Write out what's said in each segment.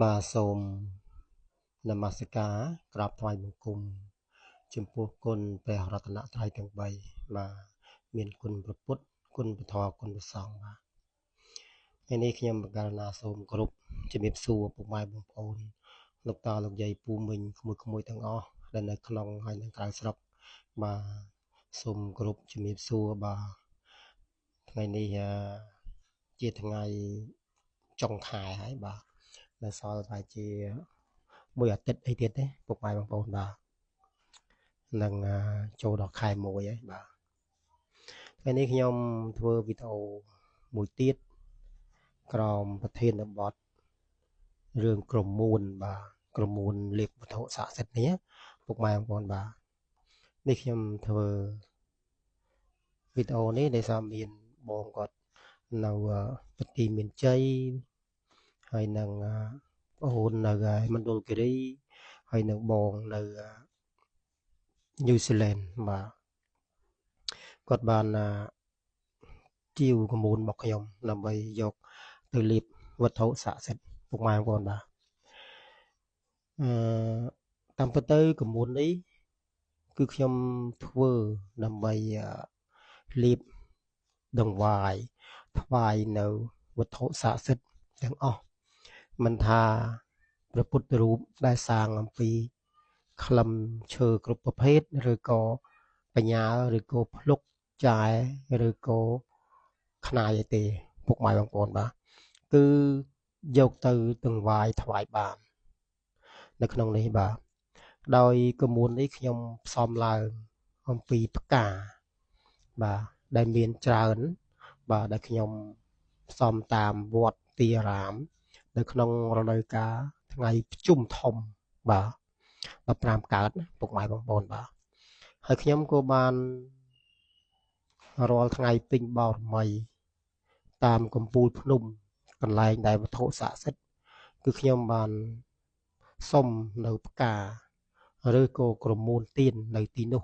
បាទសូមនមស្ការក្រាបថ្វាយបង្គំចំពោះគុណព្រះរតនត្រ័យទាំង3បាទមានគុណព្រះពុទ្ធគុណព្រះធម៌គុណព្រះសង្ឃបាទថ្ងៃនេះខ្ញុំបកករណាសូមគោរពជំរាបសួរពុកម៉ែបងប្អូនលោកតាលោកយាយពូមីងក្មួយៗទាំងអស់ដែលនៅក្នុងហើយនិងក្រៅស្រុកបាទសូមគោរពជំរាបសួរបាទថ្ងៃនេះជាថ្ងៃចុងខែហើយបាទនៅសល់ប្រហែលជាមួយអាទិត្យអីទៀតទេពុកម៉ែបងប្អូនបាទនឹងចូលដល់ខែ1ហើយបាទថ្ងៃនេះខ្ញុំធ្វើវីដេអូមួយទៀតក្រោមប្រធានបទរឿងក្រមួនបាទក្រមួនលាបវត្ថុស័ក្តិសិទ្ធិនេះពុកម៉ែបងប្អូនបាទនេះខ្ញុំធ្វើវីដេអូនេះដោយសារមានបងគាត់នៅបន្ទាយមានជ័យហើយនឹងបងអូននៅមណ្ឌលគិរីហើយនឹងបងនៅញូហ្សេឡង់បាទគាត់បានជាវក្រមួនរបស់ខ្ញុំដើម្បីយកទៅលាបវត្ថុស័ក្តិសិទ្ធិពុកម៉ែបងប្អូនបាទអឺតាមពិតទៅក្រមួននេះគឺខ្ញុំធ្វើដើម្បីលាបដង្វាយថ្វាយនៅវត្ថុស័ក្តិសិទ្ធិទាំងអស់មិនថាព្រះពុទ្ធរូបដែលសាងអំពីក្លឹមឈើគ្រប់ប្រភេទឬក៏បញ្ញាឬក៏ភ្លុកចែឬក៏ខ្នាយអីទេពុកម៉ែបងប្អូនបាទគឺយកទៅដង្វាយថ្វាយបាននៅក្នុងនេះបាទដោយក្រមួននេះខ្ញុំផ្សំឡើងអំពីផ្កាបាទដែលមានច្រើនបាទដែលខ្ញុំផ្សំតាមវត្តទីអារាមនៅក្នុងរដូវកាលថ្ងៃភ្ជុំធំបាទ15កើតពុកម៉ែបងប្អូនបាទហើយខ្ញុំក៏បានរាល់ថ្ងៃពេញបូរមីតាមកំពូលភ្នំកន្លែងដែលវត្ថុស័ក្តិសិទ្ធិគឺខ្ញុំបានសុំនៅផ្កាឬក៏ក្រមួនទៀននៅទីនោះ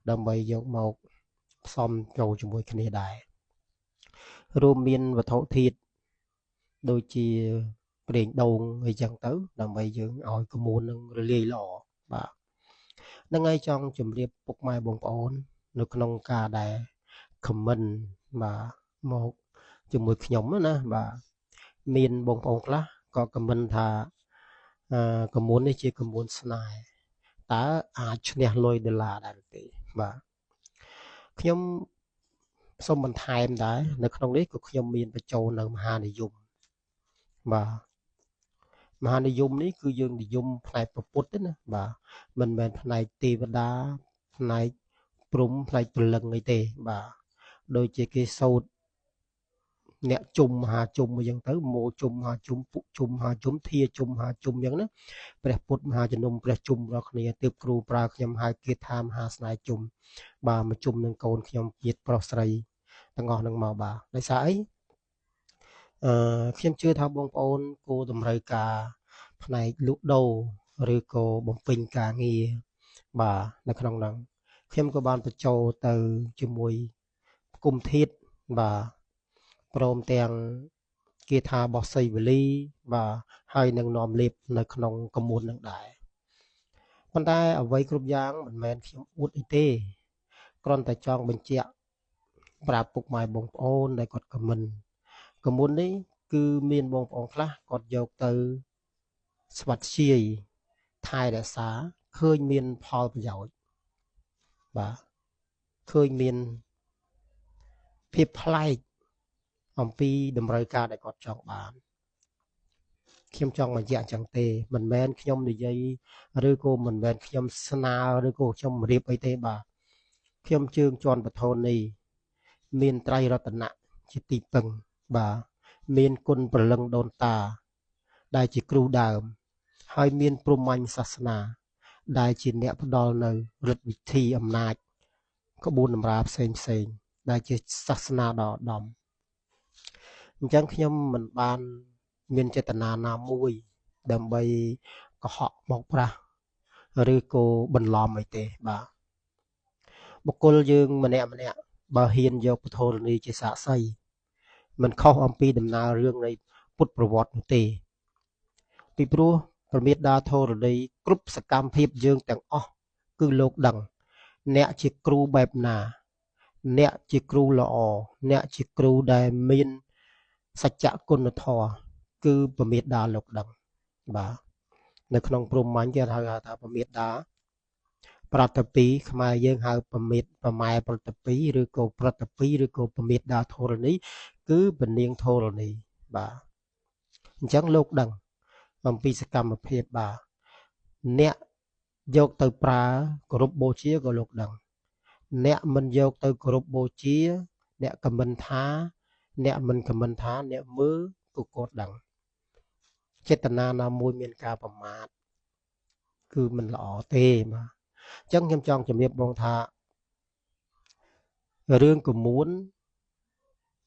ដើម្បីយកមកផ្សំចូលជាមួយគ្នាដែររួមមានវត្ថុធាតុដូចជាប្រេងដូងអីចឹងទៅដើម្បីយើងឲ្យក្រមួននឹងរលាយល្អបាទនឹងហើយចង់ជម្រាបពុកម៉ែបងប្អូននៅក្នុងការដែល comment បាទមកជាមួយខ្ញុំណាបាទមានបងប្អូនខ្លះក៏ comment ថាក្រមួននេះជាក្រមួនស្នេហ៍តើអាចឈ្នះលុយដុល្លារដែរទេបាទខ្ញុំសូមបន្ថែមដែរនៅក្នុងនេះក៏ខ្ញុំមានបញ្ចូលនៅមហានិយមបាទមហានិយមនេះគឺយើងនិយមផ្នែកពុទ្ធទេណាបាទមិនមែនផ្នែកទេវតាផ្នែកព្រំផ្នែកព្រលឹងអីទេបាទដូចជាគេសូត្រអ្នកជុំមហាជុំអញ្ចឹងទៅមោជុំមហាជុំពុជុំមហាជុំធាជុំមហាជុំអញ្ចឹងណាព្រះពុទ្ធមហាជំនុំព្រះជុំរាល់គ្នាទើបគ្រូប្រើខ្ញុំហៅគាថាមហាស្នេហ៍ជុំបាទមកជុំនឹងកូនខ្ញុំជាតិប្រុសស្រីទាំងអស់នឹងមកបាទដោយសារអីខ្ញុំជឿថាបងប្អូនគួរតម្រូវការផ្នែកលក់ដូរឬក៏បំពេញការងារបាទនៅក្នុងហ្នឹងខ្ញុំក៏បានបញ្ចូលទៅជាមួយគុំធាតុបាទព្រមទាំងគាថារបស់សីវលីបាទហើយនឹងនាំលេបនៅក្នុងក្រមួននឹងដែរប៉ុន្តែអ្វីគ្រប់យ៉ាងមិនមែនខ្ញុំអួតអីទេគ្រាន់តែចង់បញ្ជាក់ប្រាប់ពុកម៉ែបងប្អូនដែលគាត់ខមមិនក្រមួននេះគឺមានបងប្អូនខ្លះគាត់យកទៅស្វាត់ជាយថែរក្សាឃើញមានផលប្រយោជន៍បាទឃើញមានភាពប្លែកអំពីតម្រូវការដែលគាត់ចង់បានខ្ញុំចង់បញ្ជាក់អញ្ចឹងទេមិនមែនខ្ញុំនិយាយឬក៏មិនមែនខ្ញុំស្នើឬក៏ខ្ញុំរៀបអីទេបាទខ្ញុំជើងជន់បធននេះមានត្រៃរតនៈជាទីពឹងបាទមានគុណព្រលឹងដូនតាដែលជាគ្រូដើមហើយមានព្រហ្មញ្ញសាសនាដែលជាអ្នកផ្ដល់នៅឫទ្ធិវិធីអំណាចក្បួនតម្រាផ្សេងផ្សេងដែលជាសាសនាដ៏ឧត្តមអញ្ចឹងខ្ញុំមិនបានមានចេតនាណាមួយដើម្បីកុហកបោកប្រាស់ឬក៏បន្លំអីទេបាទបុគ្គលយើងម្នាក់ម្នាក់បើហ៊ានយកពុទ្ធរនីជាសាក្សីមិនខុសអំពីដំណើររឿងនៃពុទ្ធប្រវត្តិនោះទេ ពីព្រោះព្រះមេដាធរណីគ្រប់សកម្មភាពយើងទាំងអស់គឺលោកដឹងអ្នកជាគ្រូបែបណាអ្នកជាគ្រូល្អអ្នកជាគ្រូដែលមានសច្ចគុណធម៌គឺព្រះមេដាលោកដឹងបាទនៅក្នុងព្រហ្មញ្ញគេហៅថាព្រះមេដាប្រតិពីខ្មែរយើងហៅប្រមេតប្រម៉ែប្រតិពីឬក៏ប្រតិពីឬក៏ប្រមេដាធរណីគឺពនាងធរណីបាទអញ្ចឹងលោកដឹងអំពីសកម្មភាពបាទអ្នកយកទៅប្រើគោរពបូជាក៏លោកដឹងអ្នកមិនយកទៅគោរពបូជាអ្នកខមមិនថាអ្នកមិនខមមិនថាអ្នកមើលក៏គាត់ដឹងចេតនាណាមួយមានការប្រមាថគឺមិនល្អទេបាទអញ្ចឹងខ្ញុំចង់ជំរាបបងថារឿងកមួន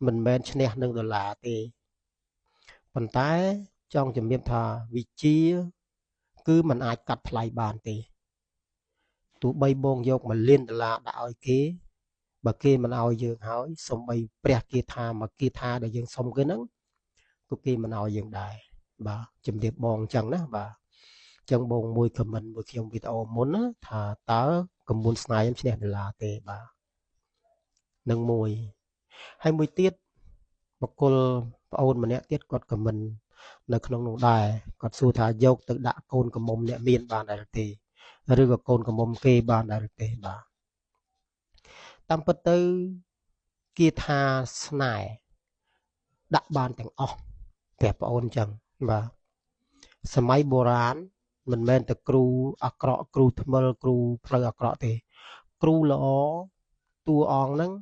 មិនមែនឈ្នះនឹងដុល្លារទេប៉ុន្តែចង់ជំរាបថាវិជាគឺมันអាចកាត់ថ្លៃបានទេទោះបីបងយក1លានដុល្លារដាក់ឲ្យគេបើគេមិនឲ្យយើងហើយសំបីព្រះគាថាមកគាថាដែលយើងសុំគេហ្នឹងក៏គេមិនឲ្យយើងដែរបាទជំរាបបងអញ្ចឹងណាបាទអញ្ចឹងបងមួយខមមិនមួយខ្ញុំវីដេអូមុនណាថាតើកមួនស្នេហ៍ខ្ញុំឈ្នះដុល្លារទេបាទនឹងមួយហើយមួយទៀតបកគលប្អូនម្នាក់ទៀតគាត់ខមមិននៅក្នុងនោះដែរគាត់សួរថាយកទៅដាក់កូនកមុំអ្នកមានបានដែរទេឬក៏កូនកមុំគេបានដែរទេបាទតាមពិតទៅគាថាស្នេហ៍ដាក់បានទាំងអស់ប្រាប់ប្អូនអញ្ចឹងបាទសម័យបុរាណមិនមែនតែគ្រូអាក្រក់គ្រូថ្មិលគ្រូផ្លូវអាក្រក់ទេគ្រូល្អតួអង្គហ្នឹង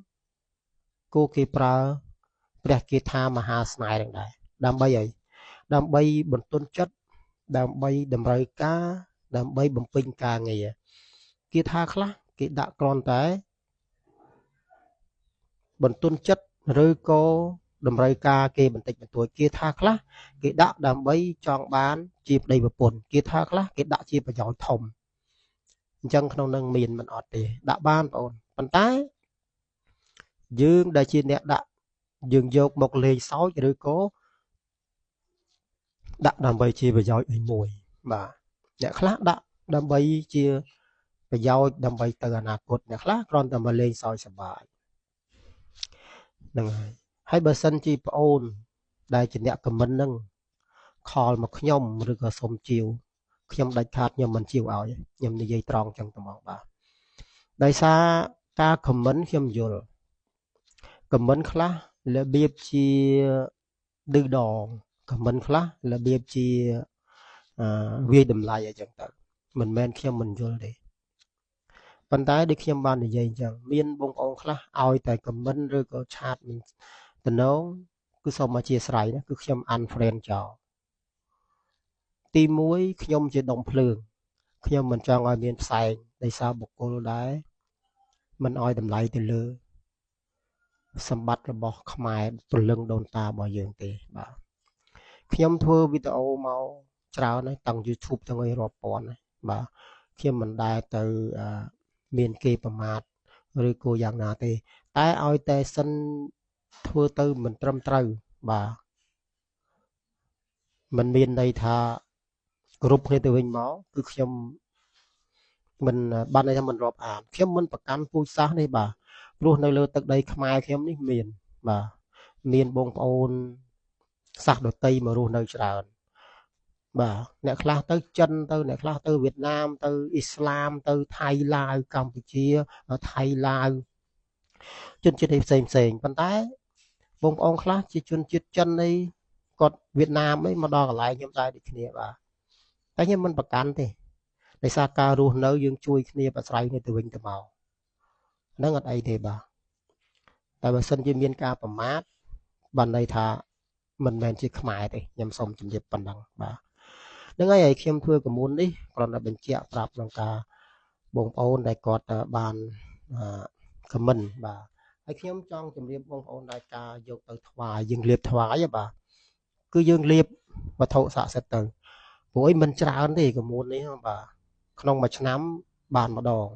គោគេប្រើព្រះគាថាមហាស្នេហ៍នឹងដែរដើម្បីអីដើម្បីបន្ទន់ចិត្តដើម្បីតម្រូវការដើម្បីបំពេញការងារគេថាខ្លះគេដាក់គ្រាន់តែបន្ទន់ចិត្តឬក៏តម្រូវការគេបន្តិចបន្តួចគេថាខ្លះគេដាក់ដើម្បីចង់បានជាប្តីប្រពន្ធគេថាខ្លះគេដាក់ជាប្រយោជន៍ធំអញ្ចឹងក្នុងនឹងមានមិនអត់ទេដាក់បានបងអូនប៉ុន្តែយើងដែលជាអ្នកដាក់យើងយកមកលេងសើចឬក៏ដាក់ដើម្បីជាប្រយោជន៍អីមួយបាទអ្នកខ្លះដាក់ដើម្បីជាប្រយោជន៍ដើម្បីទៅអនាគតអ្នកខ្លះគ្រាន់តែមកលេងសើចសប្បាយហ្នឹងហើយហើយបើសិនជាប្អូនដែលជាអ្នកខមមិនហ្នឹងខលមកខ្ញុំឬក៏សុំជាវខ្ញុំដាច់ខាតខ្ញុំមិនជាវឲ្យខ្ញុំនិយាយត្រង់ចឹងតែមកបាទដោយសារការខមមិនខ្ញុំយល់ខមមិនខ្លះរបៀបជាឌឺដងខមមិនខ្លះរបៀបជាវាយតម្លៃអីចឹងទៅមិនមែនខ្ញុំមិនយល់ទេប៉ុន្តែដូចខ្ញុំបាននិយាយអញ្ចឹងមានបងប្អូនខ្លះឲ្យតែខមមិនឬក៏ឆាតមិនតំណងគឺសូមអធិស្ឋានណាគឺខ្ញុំ unfriend ចោលទី1ខ្ញុំជាដុំភ្លើងខ្ញុំមិនចង់ឲ្យមានផ្សែងដោយសារបុគ្គលដែរមិនឲ្យតម្លៃទៅលើសម្បត្តិរបស់ខ្មែរព្រលឹងដូនតារបស់យើងទេបាទខ្ញុំធ្វើវីដេអូមកច្រើនហើយតាំង YouTube ទាំងអីរាប់ពាន់ហើយបាទខ្ញុំមិនដែលទៅមានគេប្រមាថឬក៏យ៉ាងណាទេតែឲ្យតែសិនធ្វើទៅមិនត្រឹមត្រូវបាទមិនមានន័យថាគ្រប់គ្នាទៅវិញមកគឺខ្ញុំមិនបានន័យថាមិនរាប់អានខ្ញុំមិនប្រកាន់ពូជសាសន៍នេះបាទព្រោះនៅលើទឹកដីខ្មែរខ្ញុំនេះមានបាទមានបងប្អូនសាសន៍ដទៃមករស់នៅច្រើនបាទអ្នកខ្លះទៅចិនទៅអ្នកខ្លះទៅវៀតណាមទៅអ៊ីស្លាមទៅថៃឡាវកម្ពុជាថៃឡាវជនជាតិផ្សេងផ្សេងប៉ុន្តែបងប្អូនខ្លះជាជនជាតិចិនអីគាត់វៀតណាមអីមកដល់កន្លែងខ្ញុំដែរដូចគ្នាបាទតែខ្ញុំមិនប្រកាន់ទេដោយសារការរស់នៅយើងជួយគ្នាប្រស្រ័យគ្នាទៅវិញទៅមកហ្នឹងអត់អីទេបាទតែបើសិនជាមានការប្រមាថបានន័យថាមិនមែនជាខ្មែរទេខ្ញុំសូមជម្រាបប៉ុណ្ណឹងបាទហ្នឹងហើយខ្ញុំធ្វើកមុននេះគ្រាន់តែបញ្ជាក់ប្រាប់ក្នុងការបងប្អូនដែលគាត់បានខមមិនបាទហើយខ្ញុំចង់ជម្រាបបងប្អូនដែរការយកទៅថ្វាយយើងលាបថ្វាយបាទគឺយើងលាបវត្ថុស័ក្តិសិទ្ធិទៅព្រោះអីមិនច្រើនទេកមុននេះបាទក្នុងមួយឆ្នាំបានម្ដង